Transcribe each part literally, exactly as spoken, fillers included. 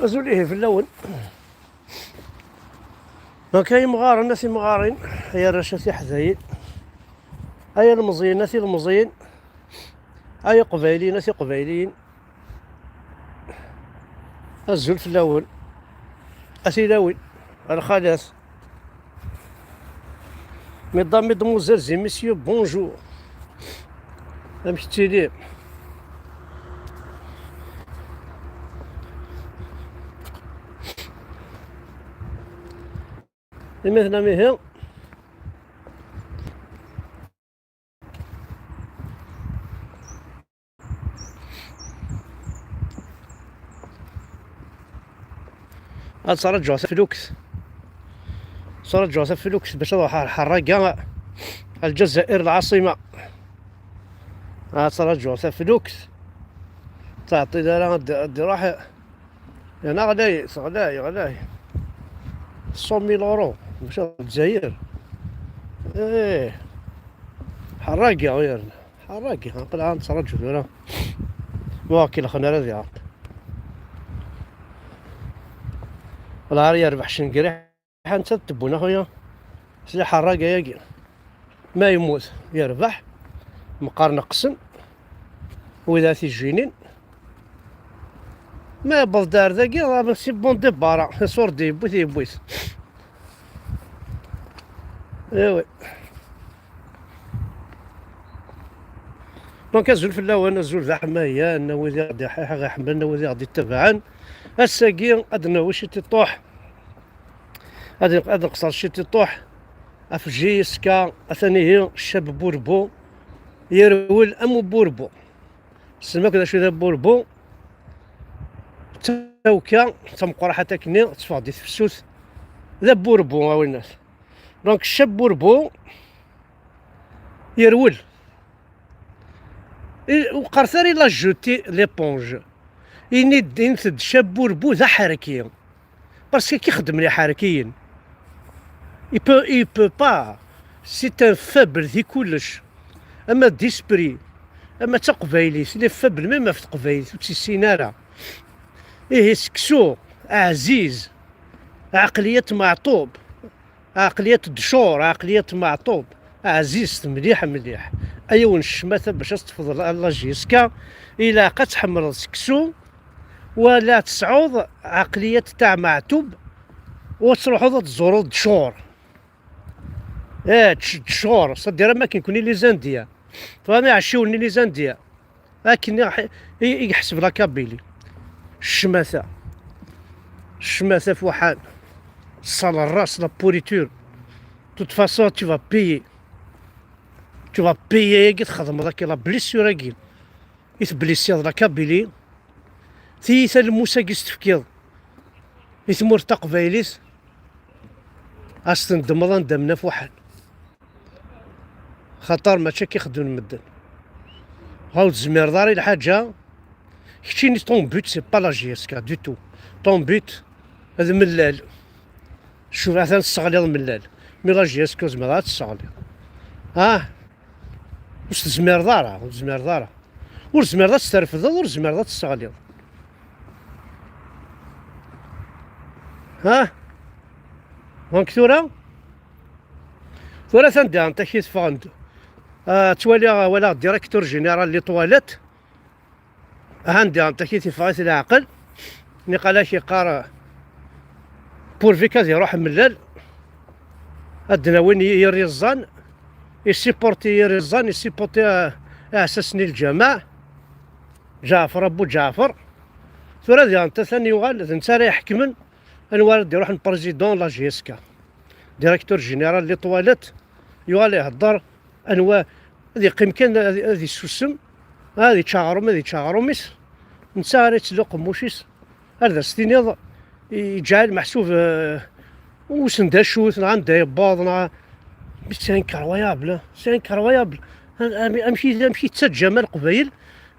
Azul ihi fell-awen. Donc ay imɣaren a timɣarin, ay arrac a tiḥdayin, ay ilmeẓyen a tilmeẓyin, ay iqbayliyen a tiqbayliyin. Azul fell-awen a tilawin, a lxalat. Mesdames, mesdemoiselles et messieurs, bonjour. Amek tettilim? Imi tennam ihi, ad ttraǧuɣ taflukt. Ttraǧuɣ taflukt bac ad ruḥeɣ ɣer Ḥerraga, Lǧazair, lɛaṣima. Ad ttraǧuɣ taflukt. Teɛṭi ara ad d-, ad d-iruḥ. Yerna ɣlay, ɣlay, ɣlay. Cent mille euros bac ad Lezzayer. Ih. Ḥerraga yerna. Ḥerraga, aql-aɣ nettraǧu tura. Ma ur k-ilxen ara diɣ. Lɛar yerbeḥ cengriḥ, netta d tebbunaxuya. S lḥerraga-yagi. Ma yemmut, yerbeḥ. Meqqar neqsen. Wid ara t-ijjinin. Ma yewweḍ-d ar dagi, c'est bon départ. Ṣṣur-d yewwi-t, yewwi-t. Eh oui. Donc, azul fell-awen, azul d aḥmayan, a wid i ɣ-d-iḥ-, i ɣ-iḥemmlen, a wid i ɣ-d-ittabaɛen. Ass-agi, ad d-nawi ciṭiṭuḥ. Ad, ad nqeṣṣer ciṭiṭuḥ ɣef J S K, atan ihi ccab n Burbu, yerwel am uburbu. Tessnem akk d acu d aburbu? D tawka d tameqqraḥat akkenni, teffeɣ-d i tefsut. D aburbu, a winnat. Donc, ccab n Burbu yerwel. I, ur qqaret ara il a jeté l'éponge. Ini-d, init-d ccab n Burbu d aḥerki. Parce que ki xeddmen iḥerkiyen. Il peut, il peut pas. C'est un faible di kullec. Ama d'esprit, ama d taqbaylit. Il est faible même ɣef teqbaylit, ur tt-issin ara. Ihi seksu, aɛziz, ɛaqliyat Meɛṭub, ɛaqliyat Dcur, ɛaqliyat Meɛṭub, ɛzizt mliḥ, mliḥ. Ay yiwen ccmata bac ad teṭṭfeḍ la, la J S K, ilaq ad tḥemmleḍ seksu, wala ad tesɛuḍ ɛaqliyat taaɛ Meɛtub, u ad truḥeḍ ad tẓureḍ Dcur. Eh, Dc-, Dcur, c'est-à-dire am akken kunni les Indiens. Tebɣam iɛecciwen-nni les Indiens. Akken i, i, i yeḥseb la Kabylie. Ccmata. Ccmata fuḥan. Sale race, la pourriture. De toute façon, tu vas payer. Tu vas payer, agi txedmeḍ akka la blessure-agi. I tblisiḍ la Kabylie. Tiyita lmus-agi s-tefkiḍ i tmurt taqbaylit, ad s-tendmeḍ anda mnafuḥen. Xaṭer mačči akka i xeddmen medden. Ha ur tezmireḍ ara i lḥaǧa. Keččini, ton but, c'est pas la J S K du tout. Ton but, d mellal. Cuf, atan tesseɣliḍ mellal. Mi la J S K ur tezmireḍ ara ad tesseɣliḍ. Ah? Ur s-tezmireḍ ara, ur tezmireḍ ara. Ur tezmireḍ ad s-terfdeḍ, ur tezmireḍ ad tesseɣliḍ. Ha? Donc tura? Tura atan diɣen takit ffɣen-d. Ah, ttwaliɣ, walaɣ directeur général les toilettes. Ahan diɣen takit yeffeɣ-it leɛqel. Niqal ak yeqqar, pourvu kad iruḥ mellal, ad d-nawin i-, yir iẓẓan, yessipurti yir iẓẓan, yessipurti, ah, iɛessasen i lǧameɛ, Ǧaɛfer Abu Ǧaɛfer. Tura diɣen atan yuɣal, d netta ara iḥekmen anwa ara d-iruḥen président la J S K. Directeur général les toilettes, yuɣal ihedder, anwa ad yeqqim kan ad, ad yessusem, ad yečč aɣrum, ad yečč aɣrum-is, netta ara yettlu qemmuc-is, ar d as-tiniḍ, i-, iǧɛel meḥsub, eh, ur sen d acu-t, neɣ anda yewweḍ, neɣ, mais c'est incroyable, hein, c'est incroyable. Am-, am-, amek i, amek i tettaǧǧam a Leqbayel,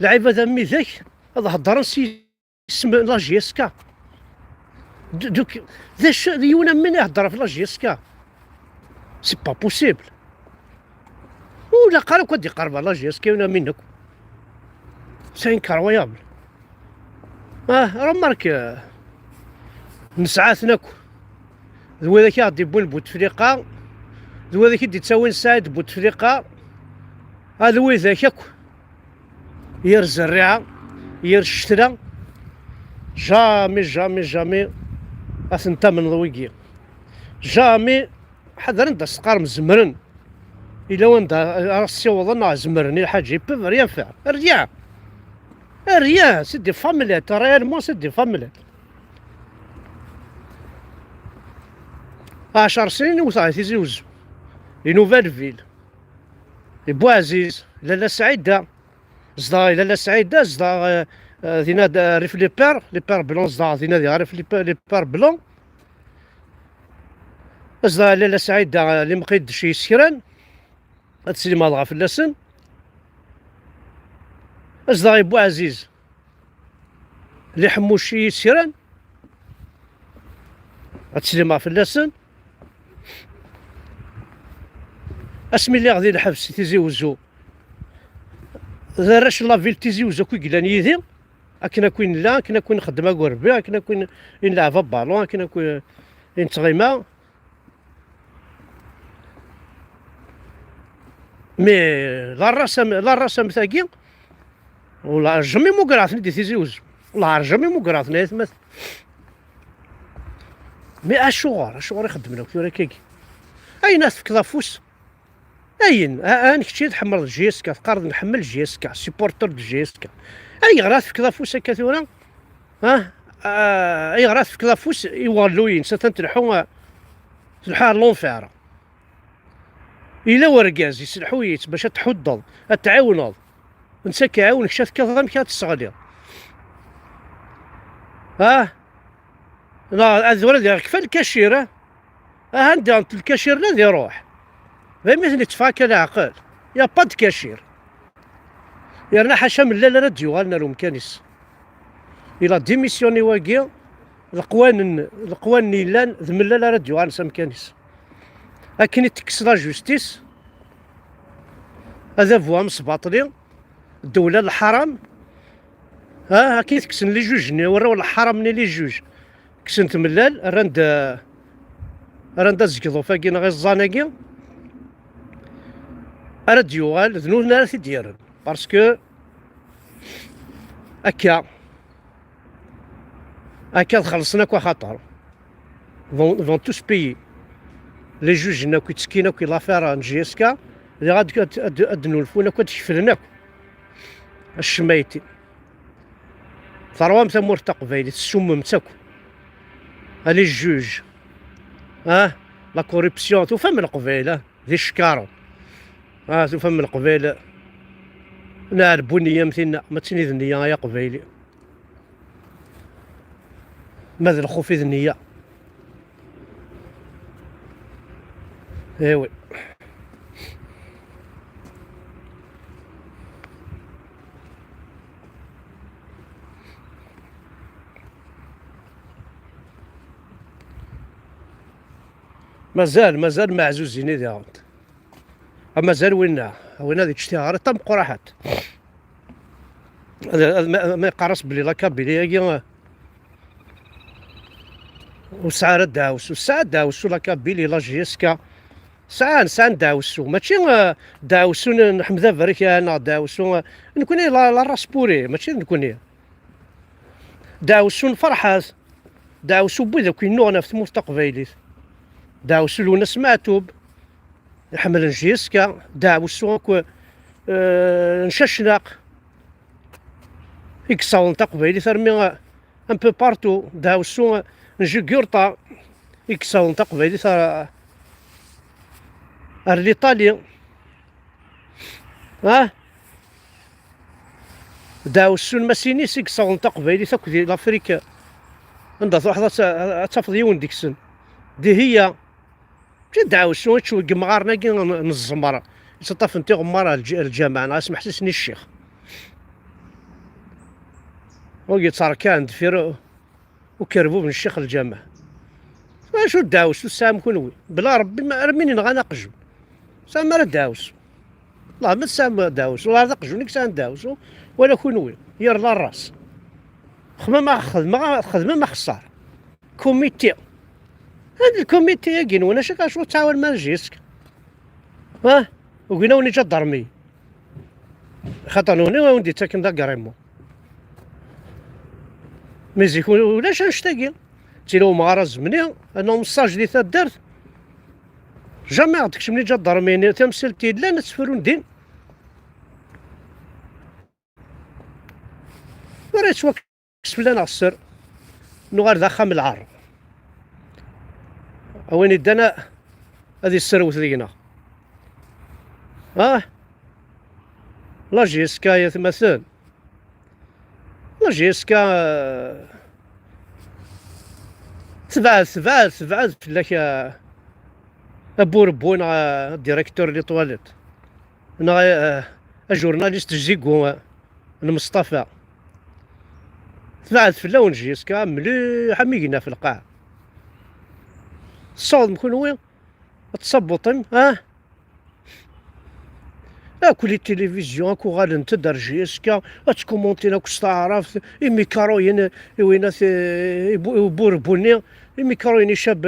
lɛibad am widak, ad heddren s isem n la J S K. D-, donc, d acu, d yiwen am win ihedder ɣef la J S K. C'est pas possible. Ur ilaq ara akk ad d-iqerreb ɣer la J S K yiwen am win akk. C'est incroyable. Ah, remarque, euh, Nesɛa-ten akk. D widak i ɣ-d-iwwin Butefliqa, d widak i d-ittawin Saɛid Butefliqa, a d widak akk. Yir zerriɛa, yir ccetla, jamais, jamais, jamais ad ten-tamneḍ wigi. Jamais, ḥader anda s-teqqarem zemren. Yella wanda ara ssiwḍen neɣ zemren i lḥaǧa, ils peuvent rien faire. Rien. Rien, c'est des famelettes, réellement c'est des famelettes. Ɛecr snin i wteɣ di Tizi Uzzu. Di Nouvelle Ville. Di Buɛziz, Lalla Saɛida. Zedɣeɣ di Lalla Saɛida, zedɣeɣ, eh, eh, dinna d, eh, rif les Pères, les Pères Blancs, zedɣeɣ dinna di rif les Pères, les Pères Blancs. Zedɣeɣ Lalla Saɛida, eh, Lemqidec Yis Kra, ad teslimeḍ ɣef fell-asen. Zedɣeɣ di Buɛziz, Liḥemmuc Yis Kra, ad teslimeḍ fell-asen. Asmi lliɣ di lḥebs Tizi Uzzu, d arrac n la ville Tizi Uzzu akk i yellan yid-i, akken akk i nella, akken akk i nxeddem agerbi, akken akk i n-, i nleɛb abalun, akken akk i, i nettɣima. Mais la race am, la race am tagi, ula jamais mugreɣ-ten-id di Tizi Uzzu. Ula jamais mugreɣ-ten, ay atmaten. Mais acuɣer, acuɣer i xeddmen akk tura akkagi? Ayen ad tefkeḍ afus, ayen, a, a, kečč i tḥemmleḍ J S K, teqqareḍ nḥemmel J S K, supporter de J S K. Ayɣer ad tefkeḍ afus akka tura? Ha? Ah, ayɣer ad tefkeḍ afus i uɣelluy-ines? Atan tleḥḥu, ah, tleḥḥu ar l'enfer. Yella urgaz, yesleḥḥu-yi-tt bac ad tḥuddeḍ, ad tɛiwneḍ. Netta ad k-iɛiwen, kečč ad tekkateḍ amek ad tesseɣliḍ. Ah? Neɣ ad tura diɣ kfa lkacir, ah? Aha, anda n lkacir-nni ad iruḥ. D ayen mi ten-itteffeɣ akka leɛqel. Y a pas de cachir. Yerna ḥaca amellal ara d-yuɣalen ar umkan-is. Il a démissionné wagi, leqwanen, leqwanen yellan d amellal ara d-yuɣalen s amkan-is. Akken i tekkes la justice, adabu amesbaṭli, ddewla n lḥaram, ha, akken i tekksen les juges-nni, warraw n lḥaram-nni les juges. Kksen-t amellal, rran-d, rran-d azegḍuf-agi neɣ iẓẓan-agi, ara d-yuɣal, d nutni ara t-id-yerren. Parce que akka, akka ad xellṣen akk axaṭer. Vont, vont tous payer. Les juges-nni akk yettekkin akk i l'affaire n J S K, diɣ ad, ad, ad, ad d-nulfun akk, ad d-keflen akk. Acemma yetti. Terwam tamurt taqbaylit, tessumem-tt akk. Ah, les juges. Ah, la corruption, tufam Leqbayel, ah, d icekkaṛen. Ah, tufam Leqbayel, neɛleb win yam tinna, ma d tin i d nniya ay aqbayli. Ma d lxuf i d nniya. Eh oui. Mazal, mazal meɛzuzin i diɣen. Mazal winna, winna ad yečč tiɣri tameqqraḥet. Ad, ad, ma, ma yeqqar-as belli la Kabylie-agi, ur tesɛi ara ddeɛwessu. Tesɛa ddeɛwessu la Kabylie, la J S K. Sɛan, sɛan ddeɛwessu. Mačči, eh, ddeɛwessu n, n Ḥmed Aberkan, neɣ ddeɛwessu, eh, nekni la, la race pourrie, mačči d nekni. Ddeɛwessu n Ferḥat, ddeɛwessu n wid akk yennuɣen ɣef tmurt taqbaylit. Ddeɛwessu n Lwennas Meɛtub, iḥemmlen J S K, ddeɛwessu akk, eh, n Cacnaq, i yessawḍen taqbaylit armi, eh, un peu partout, ddeɛwessu, eh, n Jugurta, i yessawḍen taqbaylit ar, ar l'Italie. Ah? Ddeɛwessu n Massinis i yessawḍen taqbaylit akk di l'Afrique. Anda truḥeḍ ad ta-, ad tafeḍ yiwen deg-sen. Dihiyya. Mačči ddeɛwessu i tcewweg imɣaren-agi n, n zzmer. Yettaṭṭafen tiɣemmar ar lǧ-, ar lǧameɛ, neɣ asmeḥsis-nni ccix. Ur yetterkan deffir ukerbub n ccix lǧameɛ. Acu ddeɛwessu tesɛam kunwi? Bla Rebbi, ma, armi nenɣan aqjun. Tesɛam ara ddeɛwessu? Wellah ma tesɛam ddeɛwessu, wellah d aqjun i yesɛan ddeɛwessu, wala kunwi, yir la race. Xemma ma xedmeɣ, xedmem axeṣṣar. Comité. Hada lkumiti-agi-nwen, acu acu ur ttɛawanem ara J S K? Ah, ugin-awen iǧadarmi. Xaṭer nwen i awen-d-ittaken d agrimu. Mi zik ulac annect-agi. Ttili umɣar azemni, annaɣ message di taddart. Jamais ɣ-d-kecmen iǧadarmi-nni, tamsirt yellan ad tt-frun din. Ur yettwakkes fell-aneɣ sser, nuɣal d axxam n lɛar. A win iddan a-, ad yesserwet deg-neɣ. Ah, la J S K ay atmaten. La J S K, eh, tebɛed, tebɛed, tebɛed fell-ak, eh, a Burebbu neɣ a directeur les toilettes. Neɣ, eh, ajurnalist Zigu, eh, n Meṣṭafa. Tebɛed fell-awen J S K mliḥ am igenni ɣef lqaɛa. Tessawḍem kunwi ad tṣabbuṭem, ah? Akk les télévisions akk uɣalent-d ar J S K, ad ttkumuntin akk s taɛrabt, imikaruyen, i winat, i bu-, i burebbu-nni, imikaruyen icab,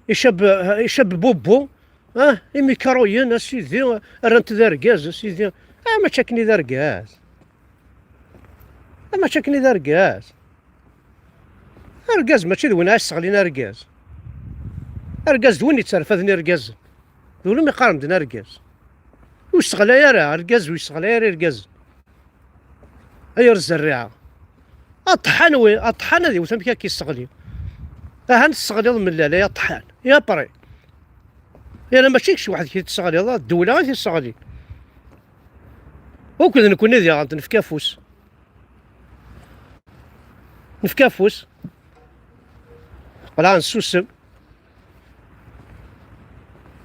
icab, icab bubbu. Ah, imikaruyen, a sidi, rran-t d argaz, a sidi. Ah, mačči akken i d argaz. Ah, mačči akken i d argaz. Argaz mačči d win ara yesseɣlin argaz. Argaz d win yetterfaden irgazen. D win umi qqaren din argaz. Ur yesseɣlay ara argaz, ur yesseɣlay ara irgazen. Ay ar zerriɛa. Aṭḥan wi, aṭḥan ad iwet amek akka yesseɣli. Ahan tesseɣliḍ mellal, ay aṭḥan. Ya pari. Yana mačči kečč weḥd-k i tesseɣliḍ, d ddewla i tesseɣli. Ukd nekkni diɣen nefka afus. Nefka afus. Qleɛ nsusem.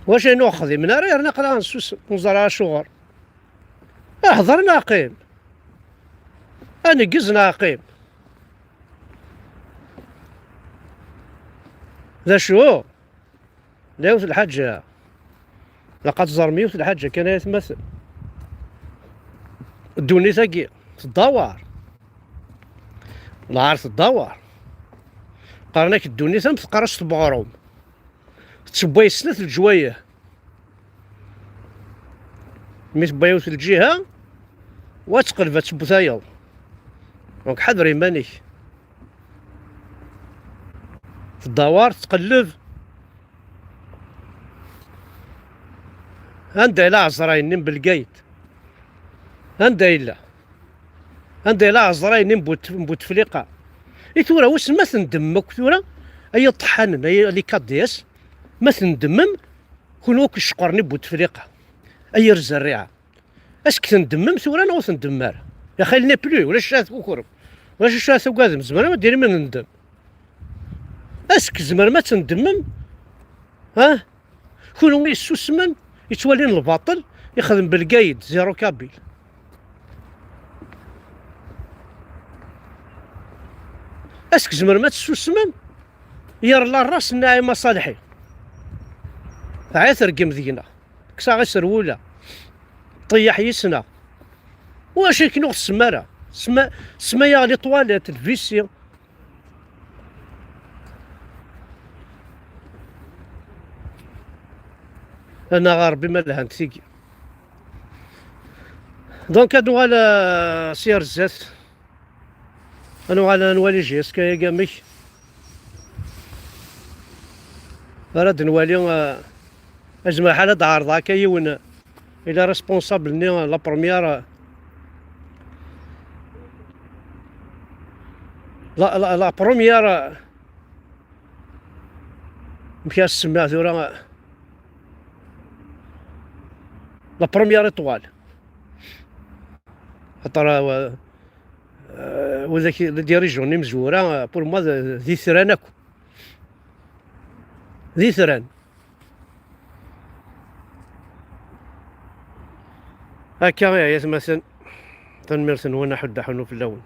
Wacu ayen ur xdimen ara yerna qleɛ nsusem. Ur ẓer ara acuɣer. Hḍer neɣ qqim. Aneggez neɣ qqim. D acu? La yiwet lḥaǧa. Ilaq ad teẓrem yiwet lḥaǧa kan ay atmaten. Ddunit-agi teddawaṛ. Lɛar teddawaṛ. Qqaren-ak ddunit am teqrast n weɣrum. Tessewway snat leǧwayeh. Mi tewwa yiwet lǧiha, wa teqleb ad teww tayeḍ. Donc ḥader iman-ik. Teddawaṛ, tettqelleb. Anda yella ɛezray-nni n Belgayet? Anda yella? Anda yella ɛezray-nni n But-, n Butefliqa? I tura, wissen ma tendemmem akk tura, ay iṭeḥḥanen, ay les K D S, ma tendemmem, kunwi akk iceqqren i Butefliqa, ay ar zerriɛa. Ask tendemmem tura neɣ ur tendemmem ara? Yaxi il n'est plus, ulac acu ara tkukrem, ulac acu ara tugadem, tzemrem ad d-tinim nendem. Ask tzemrem ad tendemmem, ha? Kunwi yessusmen, yettwalin lbaṭel, ixdem Belgayed, zéro kabyle. Ask tzemrem ad tessusmem, yerla ras n Naɛima Ṣaleḥi. Ɛya tergem deg-neɣ. Kkseɣ iserwula. Ṭeyyaḥ yis-neɣ. Wacu akken ur tessem ara? Sma-, sma-yaɣ les toilettes, lvisi. Anaɣ a Ṛebbi ma lhant tigi. Donc, ad nuɣal, euh, si ar zdat. Ad nuɣal ad nwali J S K-agi amek. Ara d-nwali, euh, azmer ḥal ad d-ɛerḍeɣ akka yiwen, ila responsable-nni, la première, la, la, la première, amek ara s-semmiɣ tura, la première étoile. Xaṭer, euh, euh, widak, les dirigeants n imezwura, euh, pour moi, d, d itran akk. D itran. Akka i, ay atmaten. Tanemmirt-nwen, aḥuddu aḥunnu fell-awen.